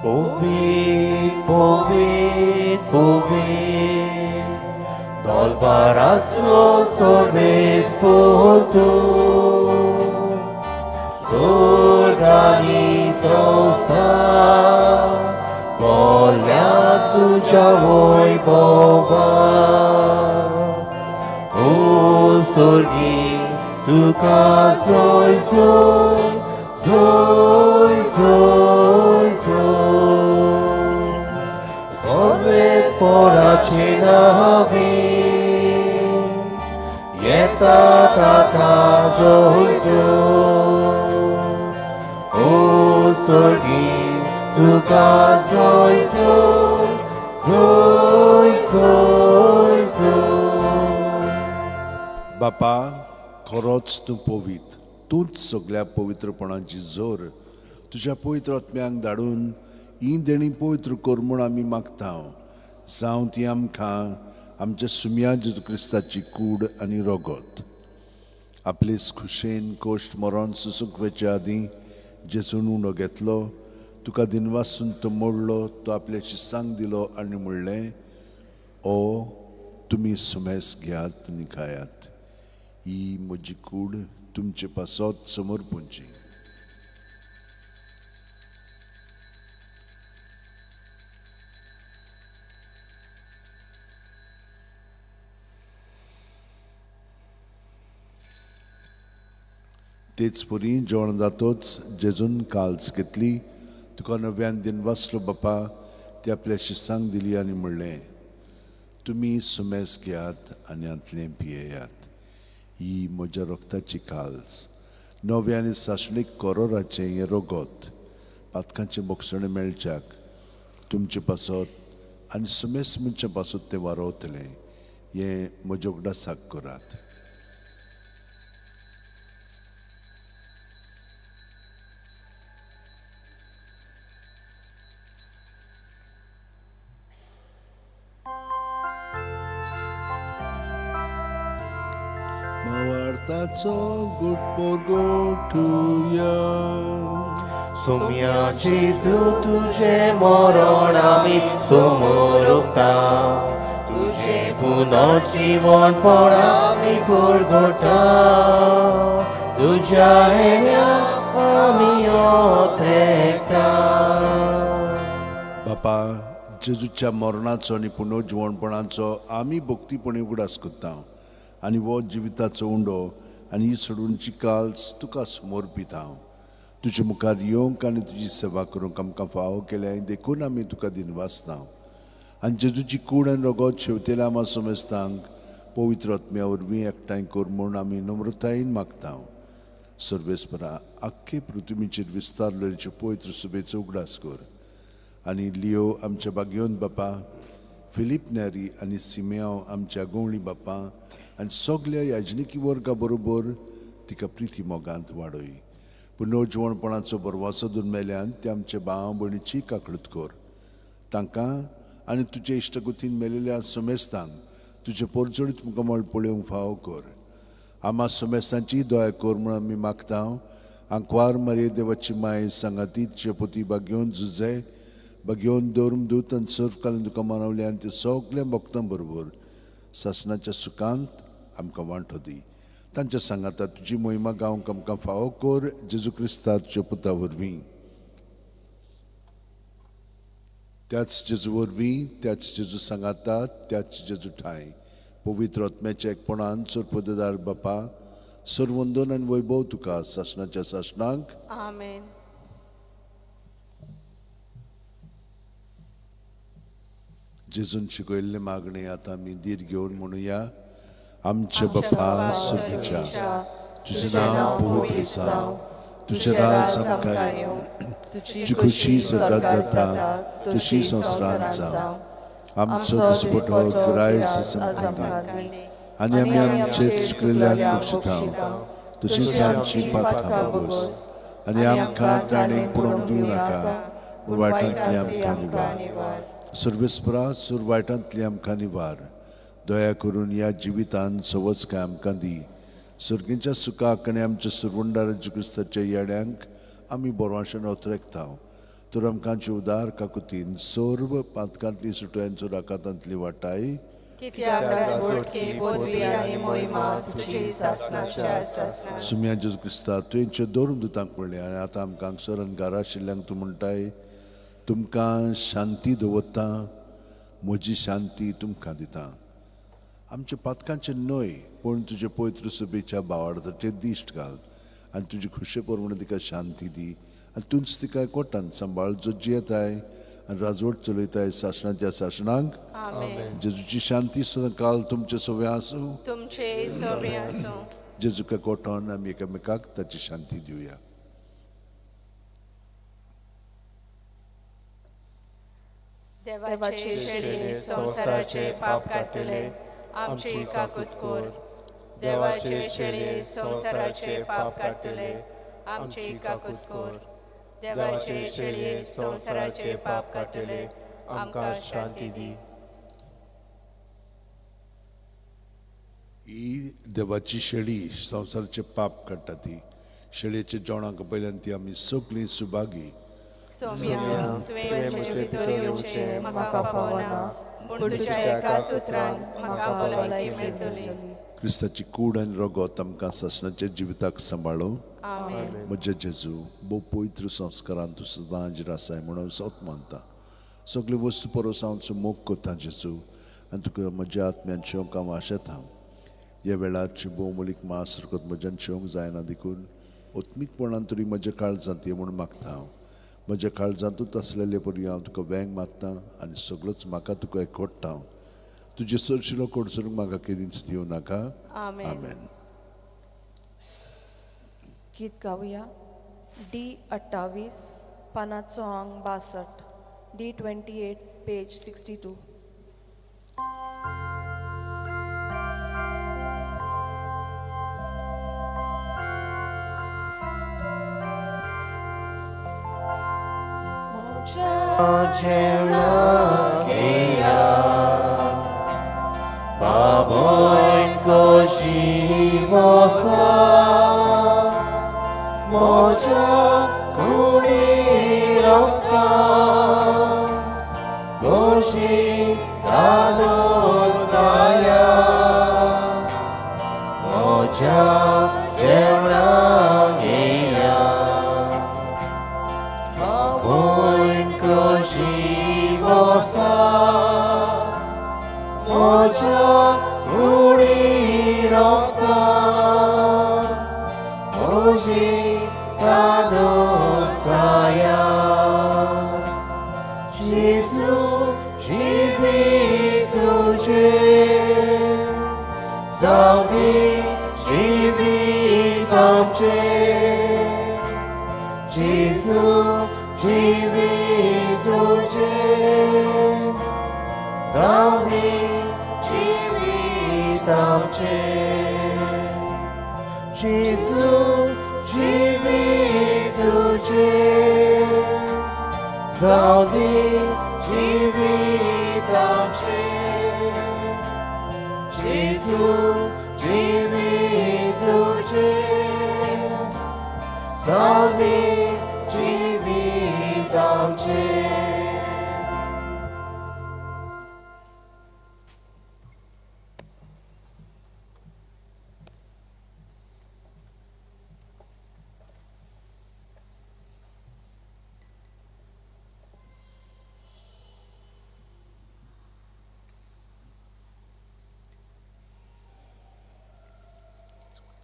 Speaker 1: पवित्र पवित्र पवित्र दरबाराचो सर्वेस्पोर तूं, स्वर्ग आनी संवसार भरल्या तुज्या वैभवान. ओ स्वर्गी तुका जय जय जय जय जय. सर्वेस्पोराचे नांवी येता ताका जय जय. ओ स्वर्गी तुका जय जय जय जय जय.
Speaker 3: बापा, खरोच तूं पवित्र, तूंच सगल्या पवित्रपणाची जोर. तुज्या पवित्र आत्म्यांक धाडून ही देणी पवित्र कर म्हूण आमी मागता. जावं ती आमकां आमच्या सुम्या जेजू क्रिस्ताची कूड आनी रगत. आपले खुशेन कोश्ट मरण सुसूंक वचचे आदीं जेजून उंडो घेतलो, तुका दिनवासून तो मोडलो, तो आपल्या शिसांक दिलो आनी म्हणलें, ओ तुमी सुमेस घेयात आनी खायात, ही म्हजी कूड तुमचे पासत समर्पूंची. तेच परी जेवण जातोच जेजून काल्स घेतली, तुका नव्यान दिन वाचलो बापा, ती आपल्या शिसांक दिली आनी म्हणलें, तुमी सुमेस घेयात आनी हांतलें पियेयात. ही म्हज्या रक्ताची काल्स, नव्या आनी सासणीक कोरोराचें हें रगत, पातकांचें बोगसणें मेळच्याक तुमचे पासत आनी सुमेस मनशां पासत तें वारोवतलें. हें म्हज्या उगडासाक करात. भावार्थाचो गुटपोगोठुया.
Speaker 1: सोम्या जेजू तुझे मरण आमी समोर उगता, तुझे पुनर्जीवनपण आमी पुरगोटा, तुझ्या हेन्या आमी ओथेता.
Speaker 3: बापा, जेजूच्या मरणाचो आनी पुनर्जिवणपणाचो आमी भक्तीपणी उगडास करता आनी हो जिविताचो उंडो आनी ही सोडूनची काल्स तुका समर्पिता. तुजे मुखार येवंक आनी तुजी सेवा करूंक आमकां फावो केल्या देखून आमी तुका दिनवासता. आनी जेजूची कूड आनी रगत शेवतेल्या आमा समेस्तांक पवित्र आत्म्या वरवीं एकठांय कर म्हूण आमी नम्रतायेन मागता. सर्वेस्परा, आख्खे पृथ्वीचेर विस्तारलेचे पवित्र सुबेचो उगडास कर आनी लियो आमच्या बागयोन बापा, फिलीप न्यारी आनी सिमेयांव आमच्या गोवळी बापा आनी सगल्या याजनिकी वर्गा बरोबर तिका प्रिती मोगांत वाडय. पुनर्जिवणपणाचो बरवासो दुर्मेल्यान ते आमच्या भाव भयणीची काकळूत कर. तांकां आनी तुजे इश्टगुतीन मेलेल्या समेस्तांक तुजें पोरजोळीत मुखामळ पळोवंक फावो कर. आमा समेस्तांची दया कर म्हूण आमी मागता. आंकवार मारये देवाची माय सांगाती चेपोती बागेवन जुजे बागेवन दवरून दूत आनी सर्व कालीन तुका मानवले आनी ते सगल्या भक्तां बरोबर सासणाच्या सुखांत आमकां वांटो दी. तांच्या सांगाता तुजी मोहिमा गावंक आमकां फावो कर, जेजू क्रिस्ता तुज्या पुता वरवीं. त्याच जेजू वरवीं, त्याच जेजू सांगाता, त्याच जेजू ठांय पवित्र आत्म्याच्या एकपणान चोरपदेदार बापा, सर्वंदन आनी वैभव तुका सासणाच्या सासणाक.
Speaker 5: आमेन.
Speaker 3: जेजून शिकयल्ले मागणे आतां आमी धीर घेवन म्हणुया. आमचे बापा सुखीच्या, तुजें नांव पवित्र जावं, तुजें राज आमकां येवं, तुजी खुशी स्वर्गात जाता तशी संवसारांत जावं. आमचो दिसपटो ग्रायस आमकां दी आनी आमी आमचे चुकलेल्यांक बक्षिता तशीच आमची पातकां बोगस आनी आमकां ताणेक पडोवंक दिवं नाका, पूण वायटांतली आमकां निवार. सर्वेस्परा, सूर वायटांतली आमकां निवार. दया करून ह्या जिवितान सवस्काय आमकां दी. सर्गीच्या सुखाक आनी आमच्या सुरवंडार क्रिस्ताच्या येड्यांक आमी बरोवाशेन ओतरेकता. तर आमकां उदार काकुतीन सर्व पातकांतली सुटयांचो राकातांतली वाटाय. सुम्या जेजू क्रिस्ता, तुवें दोरून दुतांक म्हणलें आनी आतां आमकां हांगसर आनी घरा आशिल्ल्यांक तूं म्हणटाय, तुमकां शांती दवरता, म्हजी शांती तुमकां दिता. आमच्या पातकांचें न्हय पूण तुजे पवित्र सुबेच्या भावार्थाचेर दिश्ट घाल आनी तुजी खुशे प्रमाणे तिका शांती दी आनी तूंच तिका कोटान सांबाळ, जो जियेताय आनी राजवट चलयताय सासणाच्या सासणाक. जेजूची शांती सदां काल तुमचे सगळें आसूं. जेजूका कोटान आमी एकामेकाक ताची शांती दिवया.
Speaker 5: देवाचे शेळये संवसाराचे पाप काडटले, आमची काकूत कर. देवाचे शेळये संवसाराचे पाप काडटले, आमची काकूत कर. देवाचे शेळये संवसाराचे पाप काडटले, आमकां शांती दी.
Speaker 3: ही देवाची शेळी संवसाराचे पाप काडटा. ती शेळयेच्या जेवणाक पयल्यान ती आमी सगळीं सुभागी.
Speaker 5: सोम्या, तुवें म्हजे भितर येवचें म्हाका फावना, पूण तुज्या एकाच उतरान म्हाका भलायकी मेळटली.
Speaker 3: क्रिस्ताची कूड आनी रगत आमकां सासणाच्या जिविताक सांबाळो.
Speaker 5: आमेन.
Speaker 3: म्हज्या जेजू, भोव पवित्र संस्कारान तूं सदां हाजीर आसाय म्हणून सत मानता. सगळे वस्तू परस हांव तुजो मोग करता जेजू आनी तुका म्हज्या आत्म्यान शेवंक हांव आशेता. ह्या वेळार भोव मोलीक मास रगत म्हज्यान शेवंक जायना देखून आत्मीकपणान तरी म्हज्या काळजांत ये म्हूण मागता हांव. म्हज्या काळजांतूच आसलेले परी हांव तुका वेंग मारता आनी सगळोच म्हाका तुका एकवटता हांव. तुजे सरशिलो कडसरूंक म्हाका केदींच दिवं नाका. आमेन.
Speaker 2: गीत गावया डी 28 पानाचो आंग 62, डी 28 पेज 62.
Speaker 1: बाबोय कशी बसा म्हज्या कुडी रोखता गोशी दादोसाया म्हज्या जेवणाक घेया बाबोय कशी बसा म्हज्या कुडी रोखता गोशी दादोसाया. जेजू जिवीत तुजें जावं जिवीत आमचें. जेजू जिवीत तुजें जावं जिवीत आमचें. जेजू जिवीत तुजें जावं जिवीत आमचें. जेजू जिवीत तुजें जावं जिवीत आमचें.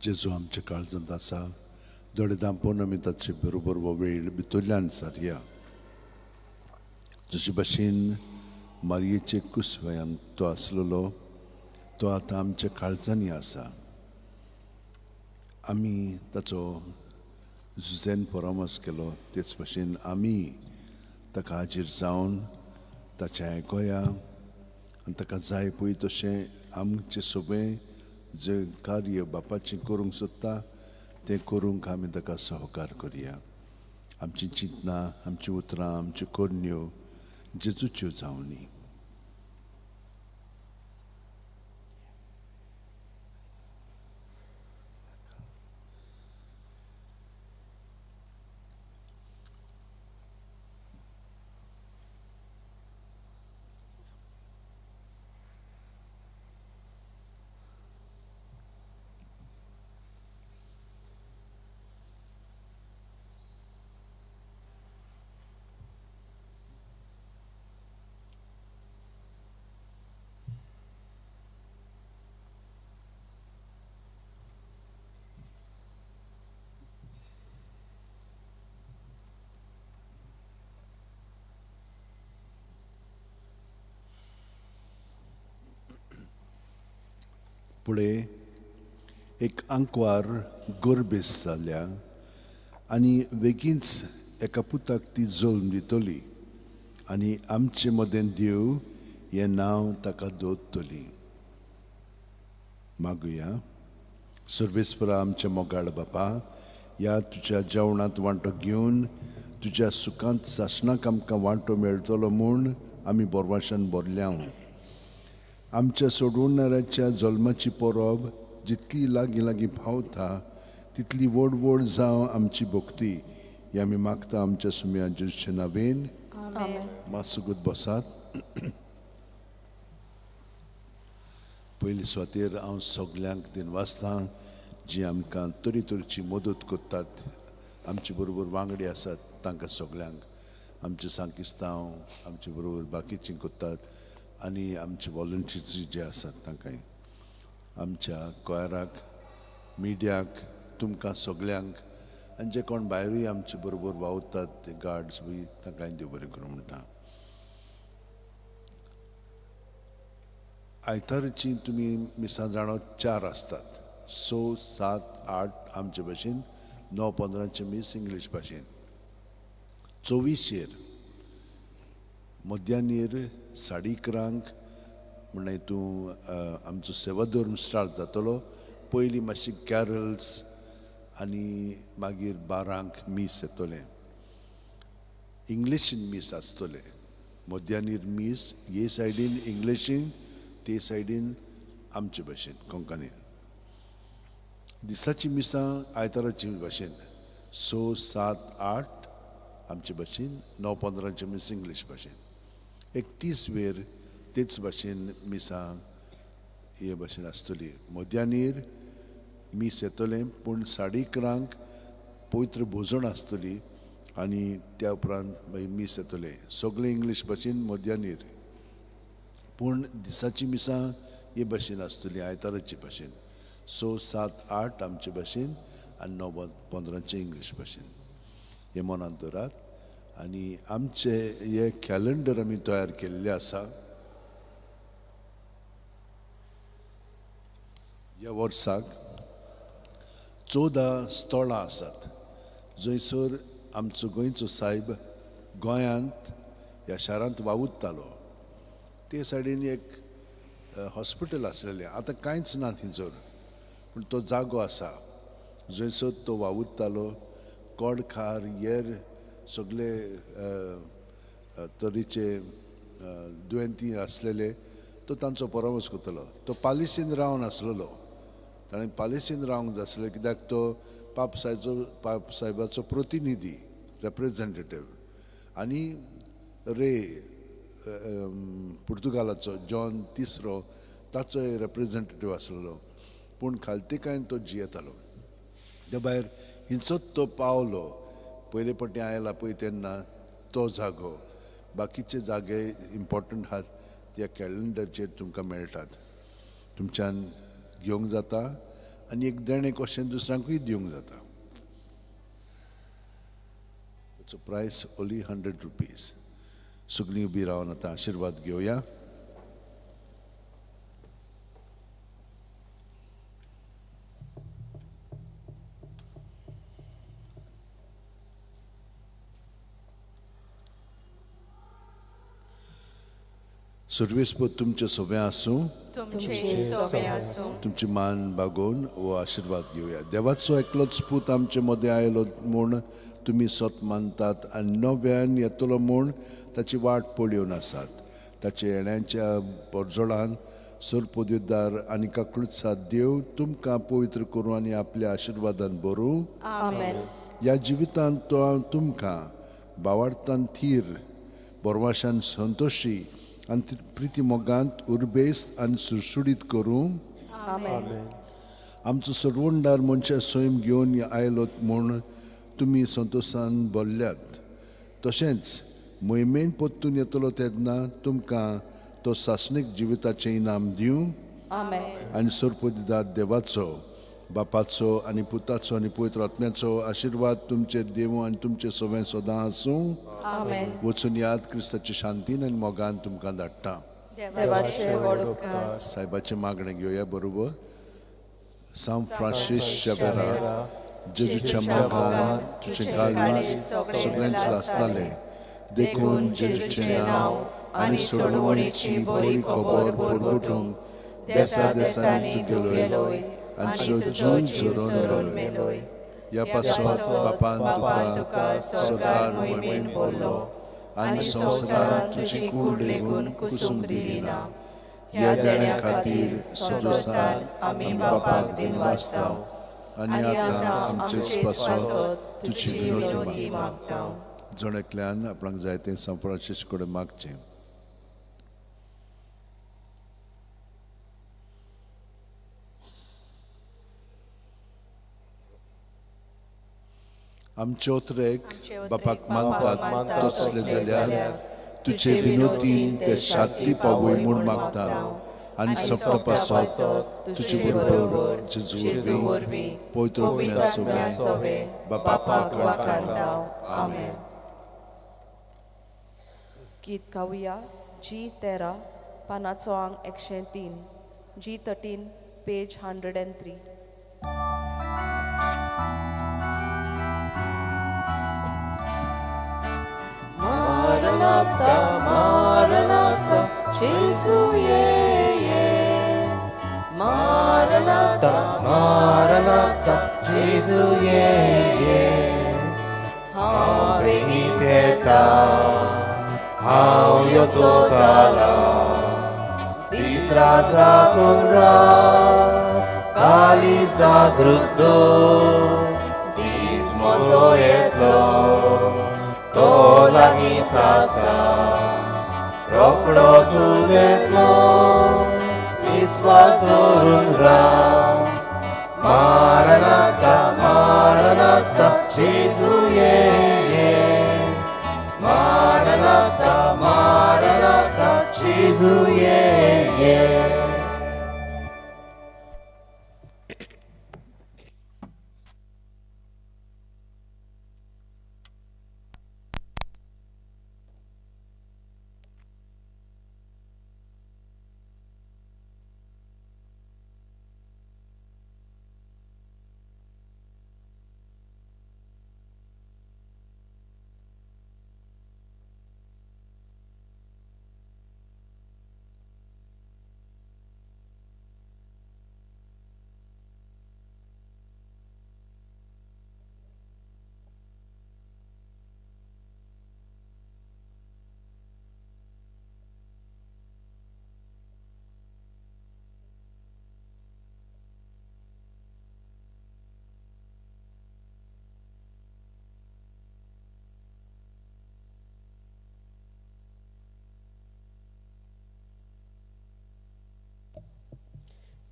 Speaker 3: जेजू आमच्या काळजांत आसा, दोळे धांपून आमी ताचे बरोबर हो वेळ भितरल्यान सारया. जशे भाशेन मारयेचे कुसव्यान तो आसलेलो तो आतां आमच्या काळजांनी आसा. आमी ताचो जुझेन परामर्स केलो तेच भाशेन आमी ताका हाजीर जावन ताचें आयकोया आनी ताका जाय पळय तशें आमचें सगळें जे कार्य बापाचें करूंक सोदता तें करूंक आमी ताका सहकार करया. आमचीं चिंतनां, आमचीं उतरां, आमच्यो करण्यो जेजूच्यो जावनी. फुडें एक आंकवार गोरबेस जाल्या आनी बेगीनच एका पुताक ती जल्म दितली आनी आमचे मदें देव हें नांव ताका दवरतली. मागुया. सर्वेस्परा आमच्या मोगाळ बापा, ह्या तुज्या जेवणांत वांटो घेवन तुज्या सुखांत सासणाक आमकां वांटो मेळटलो म्हूण आमी बोरवाशान भरल्या. आमच्या सोडवणाऱ्याच्या जल्माची परब जितली लागीं लागीं पावता तितली व्हड व्हड जावं आमची भक्ती. ही आमी मागता आमच्या सुम्या जेजूच्या नांवेन. मातसो बसात. पयले सुवातेर हांव सगल्यांक दिनवासतां जी आमकां तरेतरेची मदत करतात, आमचे बरोबर वांगडी आसात तांकां सगल्यांक, आमचे सांकिस्तांव आमचे बरोबर बाकीचीं करतात आनी आमचे वॉलंटियर्स जे आसात तांकांय, आमच्या कोयराक, मिडियाक, तुमकां सगल्यांक आनी जे कोण भायरूय आमचे बरोबर वावुरतात ते गार्ड्स बी तांकांय देव बरें करूं म्हणटा. आयतारची तुमी मिसां जाणो 4 आसतात, 6, 7, 8 आमचे भाशेन, 9, 15 मीस इंग्लीश भाशेन. 24 मध्यानीर 11:30 म्हणल्यार तूं आमचो सेवाधर्म स्टार्ट जातलो. पयलीं मातशी कॅरल्स आनी मागीर 12 मीस येतलें. इंग्लिशीन मीस आसतलें. मध्यानीर मीस हे सायडीन इंग्लिशीन, ते सायडीन आमचे भाशेन कोंकणीन. दिसाची मिसां आयताराची भाशेन 6, 7, 8 आमचे भाशेन, 9, 15 मीस इंग्लीश भाशेन. 31 वेर तेच भाशेन मिसां हे भाशेन आसतली. मध्यानीर मीस येतलें पूण 11:30 पवित्र भोजन आसतली आनी त्या उपरांत मागीर मीस येतलें. सगळें इंग्लीश भाशेन मध्यानीर, पूण दिसाची मिसां हे भाशेन आसतली आयताराचे भाशेन 6, 7, 8 आमचे भाशेन आनी 9, 15 इंग्लीश भाशेन. हें मनांत दवरात. आनी आमचे हे कॅलेंडर आमी तयार केल्लें आसा. ह्या वर्साक 14 स्थळां आसात जंयसर आमचो गोंयचो सायब गोंयांत ह्या शारांत वावुरतालो. ते सायडीन एक हॉस्पिटल आसलेलें, आतां कांयच ना थंयसर, पूण तो जागो आसा जंयसर तो वावुरतालो. कोडखार येर सगळे तरेचे दुयेंती आसलेले तो तांचो परामर्श करतालो. तो पालिसीन रावन आसलेलो, ताणें पालिसीन रावंक जाय आसलें कित्याक तो पाप सायबाचो प्रतिनिधी, रेप्रेजेंटेटीव. आनी रे पुर्तुगालाचो जॉन तिसरो ताचोय रेप्रेजेंटेटीव आसलेलो, पूण खालतीकायन तो जियेतालो. त्या भायर हिंचोच तो पावलो पयले पट्टी आयला पळय तेन्ना तो जागो, बाकीचे जागे इम्पोर्टंट आहात त्या कॅलेंडरचेर तुमकां मेळटात, तुमच्यान घेवंक जाता आनी एक देणें कशें दुसऱ्यांकूय दिवंक जाता. ताचो प्रायस ओनली 100 रुपीज. सगळीं उबी रावन आतां आशिर्वाद घेवया. सर्वेस्पर तुमचे सोबे आसूं, तुमची मान बागोवन हो आशिर्वाद घेवया. देवाचो एकलोच पूत आमचे मदें आयलो म्हूण तुमी सत मानतात आनी नव्यान येतलो म्हूण ताची वाट पळोवन आसात. ताचे येण्याच्या पोरजोळान सरपदयुद्धार आनी काकळूत देव तुमकां पवित्र करूं आनी आपल्या आशिर्वादान भरूं. ह्या जिवितांत तो तुमकां भावार्थान थीर, बरवाशान संतोशी आनी प्रिती मोगांत उर्बेस आनी सुडसुडीत करूं. आमचो सरवणदार मनशां सैम घेवन आयलो म्हूण तुमी संतोशान भरल्यात. तशेंच मोहिमेन परतून येतलो तेन्ना तुमकां तो सासणीक जिविताचें इनाम दिवं. आनी सरपदीदार देवाचो, बापाचो आनी पुताचो आनी पवित्र आत्म्याचो आशिर्वाद तुमचेर देवूं आनी तुमचें सगळें सदां आसूं. वचून याद क्रिस्ताचे शांतीन आनी मोगान तुमकां धाडटा. सायबाचें मागणें घेवया बरोबर. सांत फ्रांसीस शेवेरा, जेजूच्या मोगान तुजें काळीज सगळेंच लासतालें, देखून जेजूचें नांव आनी सोडवणीची बरी खबर परगटूंक देसा देसांनी तूं गेलोय आनी तुजो जीव झरोवन मेलोय. ह्या पासत बापान तुका सरकार मोहिमेन भरलो आनी संवसारांत तुजी कूड लेगून कुसूंक दिली ना. ह्या देण्या खातीर सदोसान आमी बापाक दिनवासता आनी आतां आमचेच पासत तुजी विनवणी मागता. जण एकल्यान आपणाक जाय तें सांत फ्रांसीस कडेन मागचें. आमचे ओतरेक बापाक मानतात तसले जाल्यार तुजे विनोतीन ते शांती पावय म्हूण मागता आनी सोंपता पासत तुजे बरोबर जेजू वरवीं पवित्र आत्म्या सोवे बापाक वाखाणता. आमेन.
Speaker 2: गीत गावया जी 13 पानाचो आंग 103, G13 page 103. Maranatha, Maranatha, Jesu ye ye. Maranatha, Maranatha, Jesu ye ye. हांव बेगीन
Speaker 1: येता, हांव येवचो जाला, दीस रात राखून राव, काली जागृत दवर, दीस म्हजो येतलो, तो लागींच आसा, रोखडोच येतलो, विस्वास दवरून राव. मारनाथा, मारनाथा, जेजू ये ये. मारनाथा, मारनाथा, जेजू ये ये.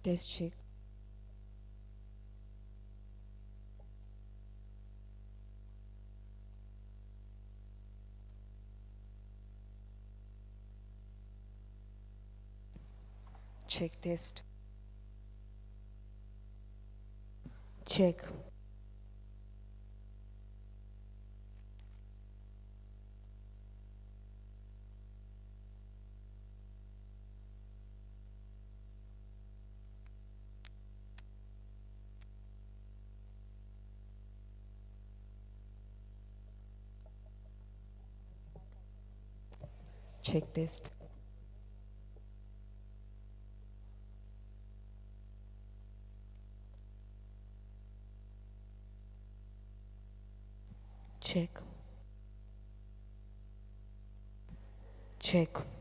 Speaker 2: Test check. Check test. Check. Check test. Check. Check.